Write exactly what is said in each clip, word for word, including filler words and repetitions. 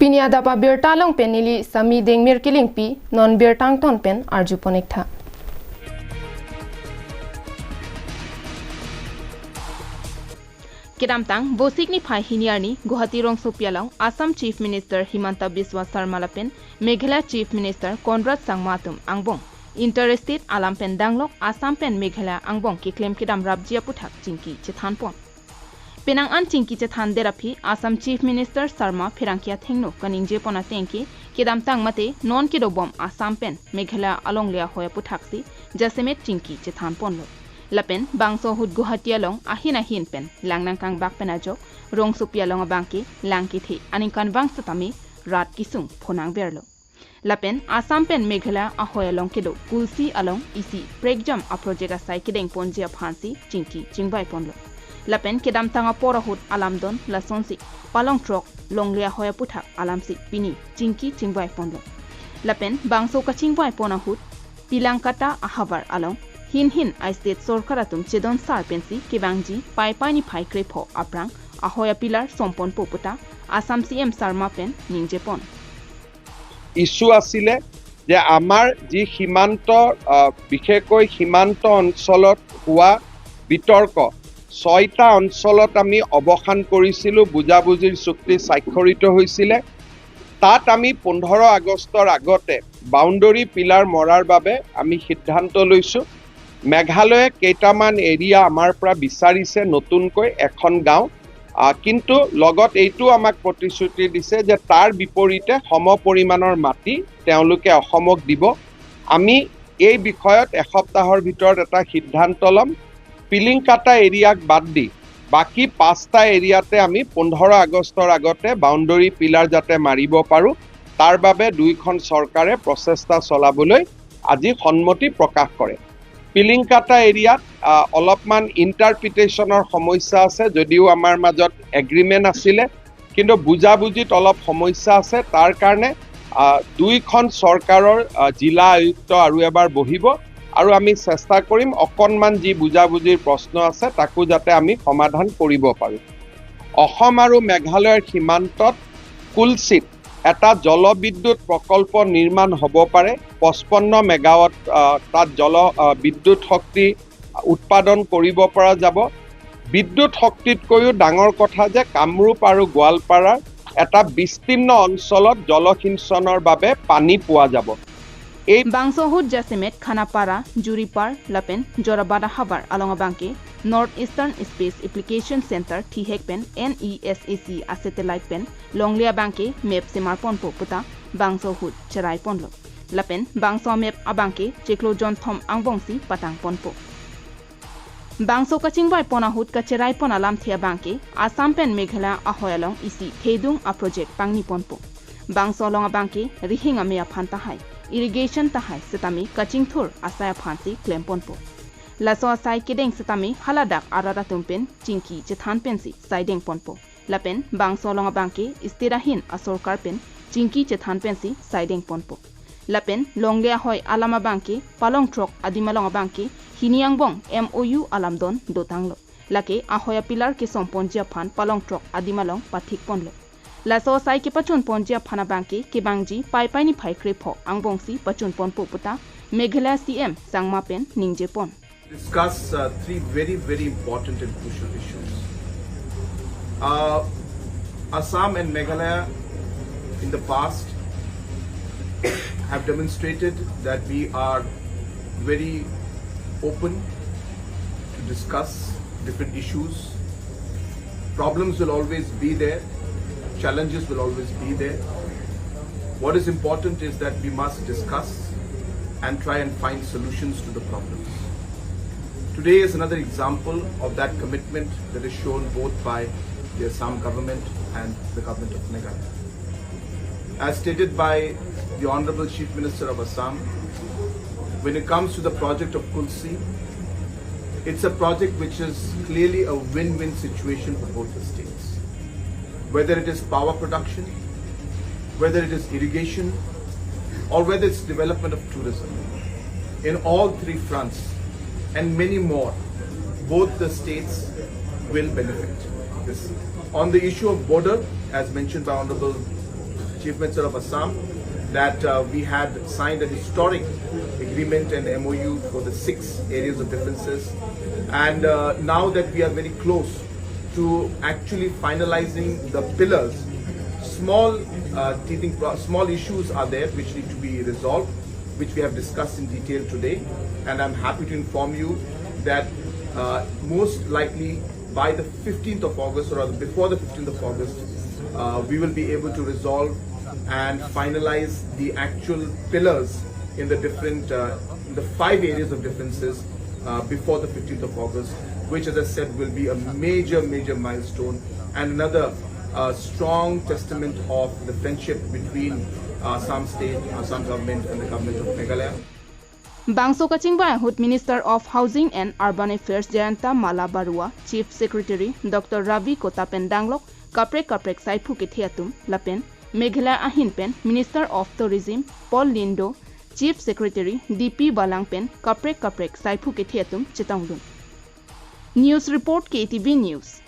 Pini adap abirta along pen neli Sami Dengmir Kilingpi, non birta angton pen arjupon-ik tha. Kedamtang Vosik niphai hini arni Guwahati rongsopi along Assam Chief Minister Himanta Biswa Sarma lapen Meghalaya Chief Minister Conrad Sangma atum angbong inter-state alam pen danglok Assam pen Meghalaya angbong keklem kedam rapji aputhak chingki chethanpon. Penang an chingki chethandet aphi Assam Chief Minister Sarma pherangke athengno kaningjepon ateng ke kedamtang mate non kedobom Assam pen Meghalaya alongle ahoi aputhaksi jasemet chingki chethanponlo. Lapen bangso ahut Guwahati along ahin ahin pen lang nangkangbak pen ajok rongsopi along abangke lang kethe aningkanvang setame rat kesung phonangverlo. Lapen Assam pen Meghalaya ahoi along kedo Kulsi along isi prekjam aproject asai kedengponji aphansi chingki chingvaiponlo. Lapen kedamtang apor ahut alamdon lasonsi palong throk longle ahoi aputhak alamsi pini chingki chingvaiponlo. Lapen bangso kachingvaipon ahut Pilangkata ahavar along hin hin a-state sorkar atum chedonsar pensi kevangji Paipai niphai krepho aphrang ahoi apilar somponpo puta Assam C M Sarma pen ningjepon. Issue আছিলে যে আমাৰ যি সীমান্ত, আহ, বিশেষকৈ সীমান্ত অঞ্চলত হোৱা বিতৰ্ক, ছয়টা অঞ্চলত আমি অৱসান কৰিছিলোঁ, বুজাবুজিৰ চুক্তি স্বাক্ষৰিত হৈছিলে। তাত আমি পোন্ধৰ আগষ্টৰ আগতে বাউণ্ডৰী পিলাৰ মৰাৰ বাবে আমি সিদ্ধান্ত লৈছোঁ। মেঘালয়ে কেইটামান এৰিয়া আমাৰ পৰা বিচাৰিছে নতুনকৈ এখন গাঁও, আহ, কিন্তু লগত এইটো আমাক প্ৰতিশ্ৰুতি দিছে যে তাৰ বিপৰীতে সম পৰিমাণৰ মাটি তেওঁলোকে অসমক দিব। আমি এই বিষয়ত এসপ্তাহৰ ভিতৰত এটা সিদ্ধান্ত ল'ম। পিলিংকাটা এৰিয়াক বাদ দি বাকী পাঁচটা এৰিয়াতে আমি পোন্ধৰ আগষ্টৰ আগতে বাউণ্ডৰী পিলাৰ যাতে মাৰিব পাৰোঁ, তাৰ বাবে দুয়োখন চৰকাৰে প্ৰচেষ্টা চলাবলৈ আজি সন্মতি প্ৰকাশ কৰে। পিলিংকাটা এৰিয়াত, আহ, অলপমান ইণ্টাৰপ্ৰিটেশ্যনৰ সমস্যা আছে, যদিও আমাৰ মাজত এগ্ৰিমেণ্ট আছিলে, কিন্তু বুজাবুজিত অলপ সমস্যা আছে। তাৰ কাৰণে, আহ, দুইখন চৰকাৰৰ, আহ, জিলা আয়ুক্ত আৰু এবাৰ বহিব আৰু আমি চেষ্টা কৰিম অকণমান যি বুজাবুজিৰ প্ৰশ্ন আছে তাকো যাতে আমি সমাধান কৰিব পাৰোঁ। অসম আৰু মেঘালয়ৰ সীমান্তত কুলচিত এটা জলবিদ্যুৎ প্ৰকল্প নিৰ্মাণ হ'ব পাৰে। পঁচপন্ন মেগাৱাট, আহ, তাত জল, আহ, বিদ্যুৎ শক্তি উৎপাদন কৰিব পৰা যাব। বিদ্যুৎ শক্তিতকৈও ডাঙৰ কথা যে কামৰূপ আৰু গোৱালপাৰাৰ এটা বিস্তীৰ্ণ অঞ্চলত জলসিঞ্চনৰ বাবে পানী পোৱা যাব। এই bangso ahut jasemet Khanapara, Juripar lapen Jorabat ahavar along abangke North Eastern Space Application Center thihek pen NESAC a-satellite pen longle abangke map semarponpo puta bangso ahut cheraiponlo. Lapen bangso map abangke chiklo jonthom angbongsi patangponpo. Bangso kachingvaipon ahut kacheraipon alamthe abangke Assam pen Meghalaya ahoi along isi thedung a-project pangniponpo. Bangso along abangke rihing ame aphan tahai, irrigation tahai setame kachingthur asai aphansi klemponpo. Laso asai kedeng setame haladak arat atum pen chingki chethan pensi saidengponpo. Lapen bangso along abangke state ahin asorkar pen chingki chethan pensi saidengponpo. Lapen longle ahoi alam abangke palong throk adim along abangke hini angbong MOU alamdon dotanglo. Lake ahoi apilar kesomponji aphan palong throk adim along pathikponlo. Laso asai kepachunponji aphan abangke kevangji Paipai niphai krepho angbongsi pachunponpo puta Meghalaya C M Sangma pen ningjepon. Discuss uh, three very, very important and crucial issues. Uh, Assam and Meghalaya in the past have demonstrated that we are very open to discuss different issues. Problems will always be there, challenges will always be there. What is important is that we must discuss and try and find solutions to the problems. Today is another example of that commitment that is shown both by the Assam government and the government of Meghalaya. As stated by the Honorable Chief Minister of Assam, when it comes to the project of Kulsi, it's a project which is clearly a win-win situation for both the states. Whether it is power production, whether it is irrigation, or whether it's development of tourism. In all three fronts and many more, both the states will benefit this. On the issue of border, as mentioned by Honorable Chief Minister of Assam that uh, we had signed an historic agreement and M O U for the six areas of differences. And uh, now that we are very close to actually finalizing the pillars, small uh, teething, pro- small issues are there which need to be resolved, which we have discussed in detail today. And I'm happy to inform you that uh, most likely by the fifteenth of August, or rather before the fifteenth of August, uh, we will be able to resolve and finalize the actual pillars in the different, uh, in the five areas of differences uh, before the fifteenth of August, which, as I said, will be a major, major milestone and another uh, strong testament of the friendship between uh, Assam State, Assam government, and the government of Meghalaya. Bangso kachingvai ahut Minister of Housing and Urban Affairs Jayanta Malla Barua, Chief Secretary Doctor Ravi Kota pen danglok kaprek kaprek saiphu kethe atum lapen Meghalaya ahin pen Minister of Tourism Paul Lyngdoh, Chief Secretary D P Balang pen kaprek kaprek saiphu kethe atum chetongdun. News report K T V News.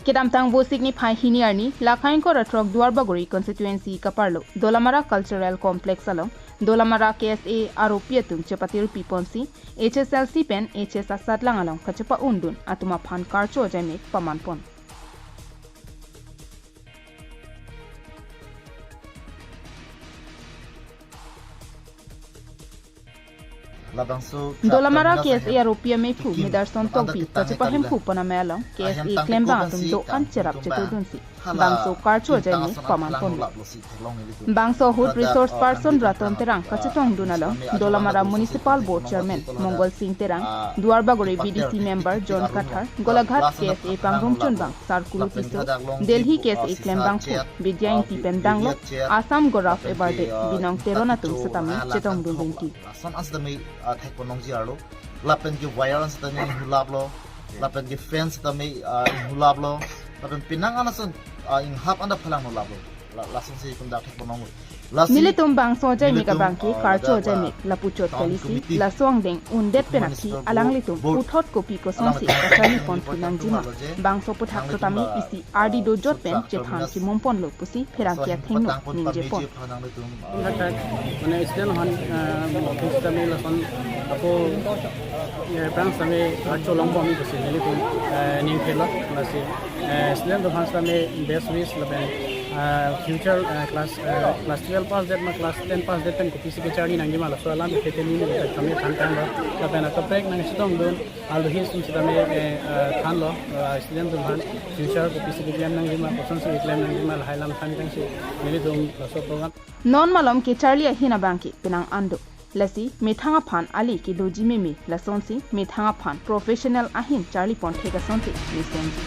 Kedamtang Vosik niphai hini arni, Lakhaingkor atrok Duarbagori constituency kaparlo Dolamara Cultural Complex along Dolamara K S A aropi atum chepatirpi ponsi H S L C pen H S asatlang along kachepa-undun atum aphan karcho ajaimek paman pon. Dolamara K S A aropi ameiphu Midarson Tokbi kachepahemphu pon amei along K S A klembang atum do-an cherap chetodunsi bangso karcho ajaimek paman ponlo. Bangso ahut resource person Raton Terang kachetongdun along Dolamara Municipal Board Chairman Mongol Sing Terang, Duarbagori B D C member John Kathar, Golaghat K S A pangrumchunbang Sarkulu Tisso, Delhi K S A klembangphu Bidya Ingti pen danglok Assam Gaurav Awarded Binong Teron atum setame chetongdun rinti. Lason asdame thekponlongji arlo lapen ke wire setame inghulaplo, lapen ke fence setame inghulaplo, lapen penang anason inghap anda phalang nulaplo. Lasonsi itum dak thekponlonglo. Nelitum bangso ajaimek abangke karcho ajaimek lapuchot kalisi laso angdeng undet pen aphi alanglitum puthot kopi kosonsi kacharli ponthu nangjima, bangso aphuthak setame isi ardi dojot pen chethan chimum ponlo pusi pherangke athengno ningjepon. Mane student hon office setame lason ako prang setame karcho longbom pusi nelitum ningthelo. Lasi student atum aphan setame best wish lapen future class class twelve pass det ma class ten pass det pen kopisi kecharli nangjima laso alam ke teni ni setame than thanlo. Lapen akaprek nangchetongdun alohi sum setame thanlo student atum aphan future kopisi keklem nangjima kosonsi keklem nangjima lahai alam than tangsi nelitum laso program. Non malom kecharli ahin abangke penang an do. Lasi methang aphan ale kedoji meme, lasonsi methang aphan professional ahin charli ponthek asonsi mesenji.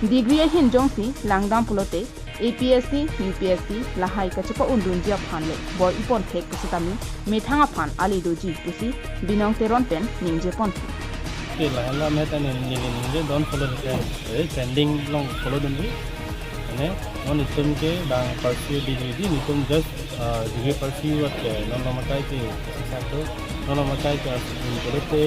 Degree ahin jongsi langdam pulote A P S C, U P S C lahai kachepa-undunji aphan le bor-i ponthek pusitame methang aphan ale doji pusi Binong Teron pen ningje ponthu. Ke lahai alam het ane neli ningje don follow ke, eh, trending along follow dunri. Ane non itum ke bang pursue degree di, itum just ah, degree pursue vat ke, non lom akai ke, siksak do, non lom akai ke, um, pulote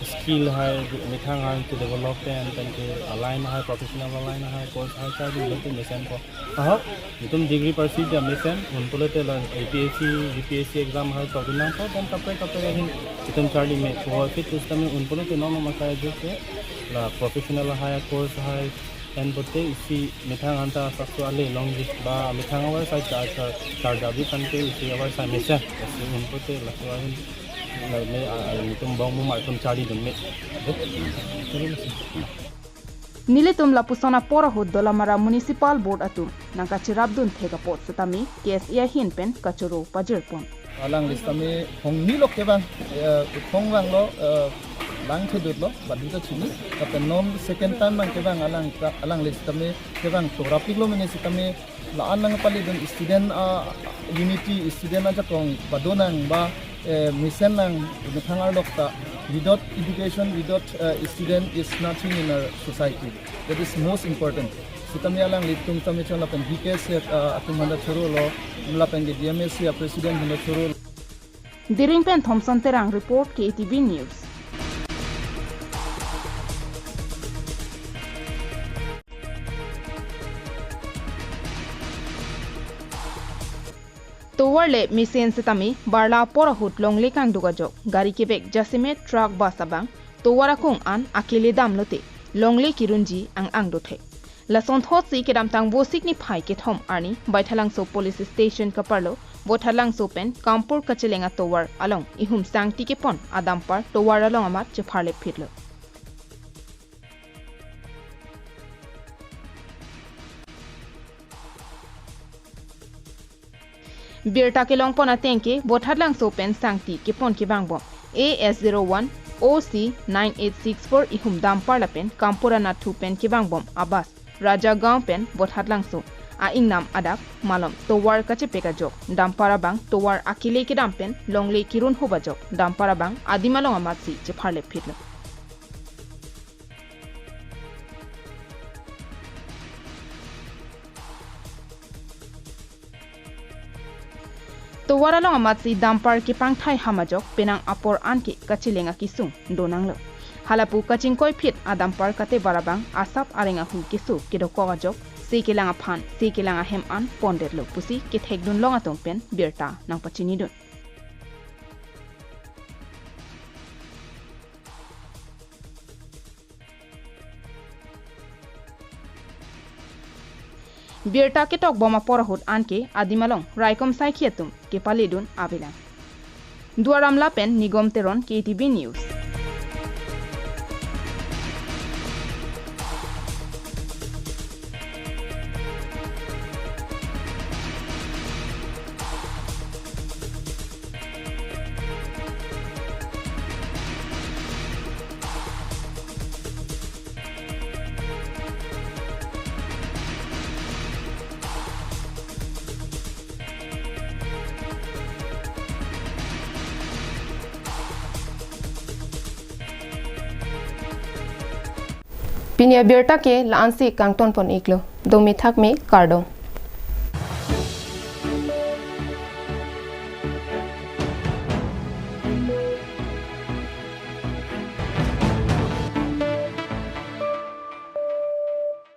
skill hai, methang hai ke develop pen, pen ke align hai, professional align hai, course hai, sai di pulote mesen ko. Aho, itum degree pursue dia mesen, un pulote la A P S C, U P S C exam hai, to dunang to, pen kaprek kaprek ahin, itum charli me, ko fit system un pulote non lom akai je ke, la professional hai, course hai, pen pulote isi methang anta sakso ale longji ba methang avar sai cha cha charjabi tangte isi avar sai mesen. Isi un pulote laso ahin la me a, a, itum bong mumar itum charli dun me. Nelitum lapuson apor ahut Dolamara Municipal Board atum nangkacherapdun thek apot setame K S A ahin pen kachoro pajirpon. Alangli setame hongnilok kevang, eh, thong vanglo, eh, lang thedutlo, badu ta chini. Lapen non second time abang kevang alang, alangli setame kevang chorapiklo mene setame la-an nangpalidun student a unity, student ajakong badonang ba, eh, mesen nang methang arlok ta. Without education, without, eh, student is nothing in our society. That is most important. Sitame alanglitum tame chon lapen V K C, uh, atum aphan ta chorolo, lapen ke D M A C a president aphan ta chorolo. Diring pen Thompson Terang report, K T V News. Tovar le mesen setame barla apor ahut longle kangduk ajok gari kevek jasemet truck bus abang tovar akung an akele damlote longle kirunji ang-ang dothek. Lasonthotsi kedamtang Vosik niphai kethom arni Baithalangso Police Station kaparlo Vothatlangso pen Kampur kacheleng atovar along ihum sangti kepon a dumper tovar along amat chepharlepphitlo. Birta kelongpon ateng ke Vothatlangso pen sangti kepon kevangbom A S zero one O C nine eight six four ihum dumper lapen Kampur anatthu pen kevangbom a bus Rajagaon pen Vothatlangso a-ingnam adak malom tovar kachepek ajok dumper abang tovar akele kedam pen longle kirun hup ajok dumper abang adim along amatsi chepharlepphitlo. Tovar along amatsi dumper kepangthai ham ajok penang apor anke kacheleng akesung donanglo. Halapu kachingkoiphit a dumper katevar abang asap areng ahu keso kedokok ajok se kelang aphan se kelang ahem an pondetlo pusi kethekdun long atum pen birta nangpachinidun. Birta ketokbom apor ahut anke adim along raikom saikhi atum kepaledun avelang. Duar Amla pen Nigom Teron, K T V News. Pini abirta ke la-ansi kangtonpon-iklo. Domi thakmi, kardom.